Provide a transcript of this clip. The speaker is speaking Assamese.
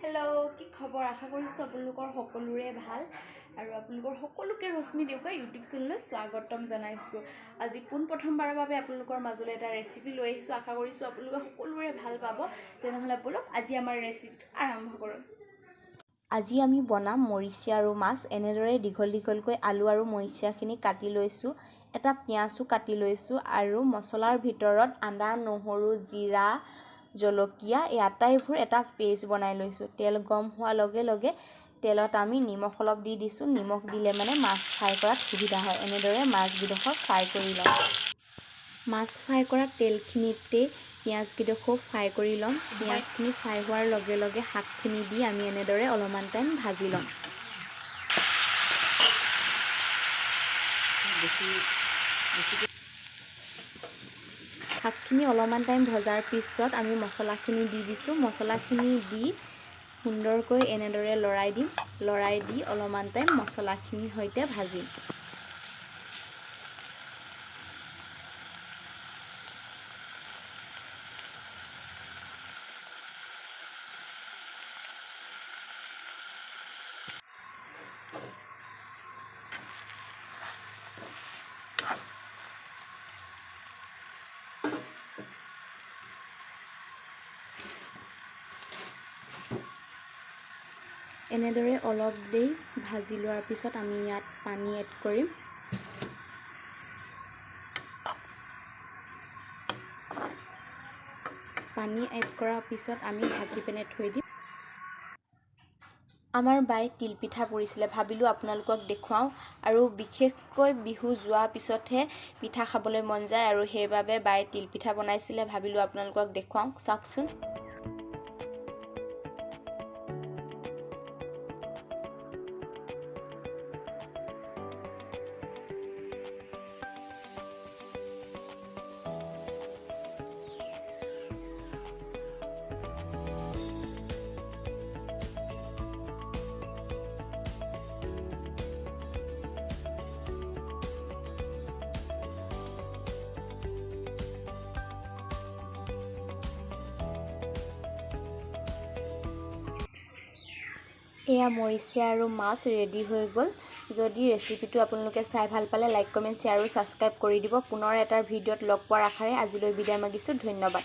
হেল্ল', কি খবৰ? আশা কৰিছোঁ আপোনালোকৰ সকলোৰে ভাল আৰু আপোনালোকৰ সকলোকে ৰশ্মি দেউকা ইউটিউব চেনেললৈ স্বাগতম জনাইছোঁ। আজি পোনপ্ৰথমবাৰৰ বাবে আপোনালোকৰ মাজলৈ এটা ৰেচিপি লৈ আহিছোঁ। আশা কৰিছোঁ আপোনালোকে সকলোৰে ভাল পাব। তেনেহ'লে ব'লক, আজি আমাৰ ৰেচিপিটো আৰম্ভ কৰোঁ। আজি আমি বনাম মৰিচা আৰু মাছ। এনেদৰে দীঘল দীঘলকৈ আলু আৰু মৰিচাখিনি কাটি লৈছোঁ, এটা পিঁয়াজো কাটি লৈছোঁ আৰু মছলাৰ ভিতৰত আদা, নহৰু, জিৰা, জলকীয়া এই আটাইবোৰ এটা পেষ্ট বনাই লৈছোঁ। তেল গৰম হোৱাৰ লগে লগে তেলত আমি নিমখ অলপ দি দিছোঁ। নিমখ দিলে মানে মাছ ফ্ৰাই কৰাত সুবিধা হয়। এনেদৰে মাছকেইডোখৰ ফ্ৰাই কৰি ল'ম। মাছ ফ্ৰাই কৰা তেলখিনিতেই পিঁয়াজকেইডোখৰো ফ্ৰাই কৰি ল'ম। পিঁয়াজখিনি ফ্ৰাই হোৱাৰ লগে লগে শাকখিনি দি আমি এনেদৰে অলপমান টাইম ভাজি ল'ম। শাকখিনি অলপমান টাইম ভজাৰ পিছত আমি মছলাখিনি দি দিছোঁ। মছলাখিনি দি সুন্দৰকৈ এনেদৰে লৰাই দিম। লৰাই দি অলপমান টাইম মছলাখিনিৰ সৈতে ভাজিম। এনেদৰে অলপ দেৰি ভাজি লোৱাৰ পিছত আমি ইয়াত পানী এড কৰিম। পানী এড কৰাৰ পিছত আমি ঢাকি পেনে থৈ দিম। আমাৰ বাই তিলপিঠা পুৰিছিলে, ভাবিলোঁ আপোনালোকক দেখুৱাওঁ। আৰু বিশেষকৈ বিহু যোৱাৰ পিছতহে পিঠা খাবলৈ মন যায় আৰু সেইবাবে বাই তিলপিঠা বনাইছিলে, ভাবিলোঁ আপোনালোকক দেখুৱাওঁ। চাওকচোন। এয়া মৰিচা আৰু মাছ ৰেডি হৈ গ'ল। যদি ৰেচিপিটো আপোনালোকে চাই ভাল পালে লাইক, কমেণ্ট, শ্বেয়াৰ আৰু ছাবস্ক্ৰাইব কৰি দিব। পুনৰ এটা ভিডিঅ'ত লগ পোৱাৰ আশাৰে আজিলৈ বিদায় মাগিছোঁ। ধন্যবাদ।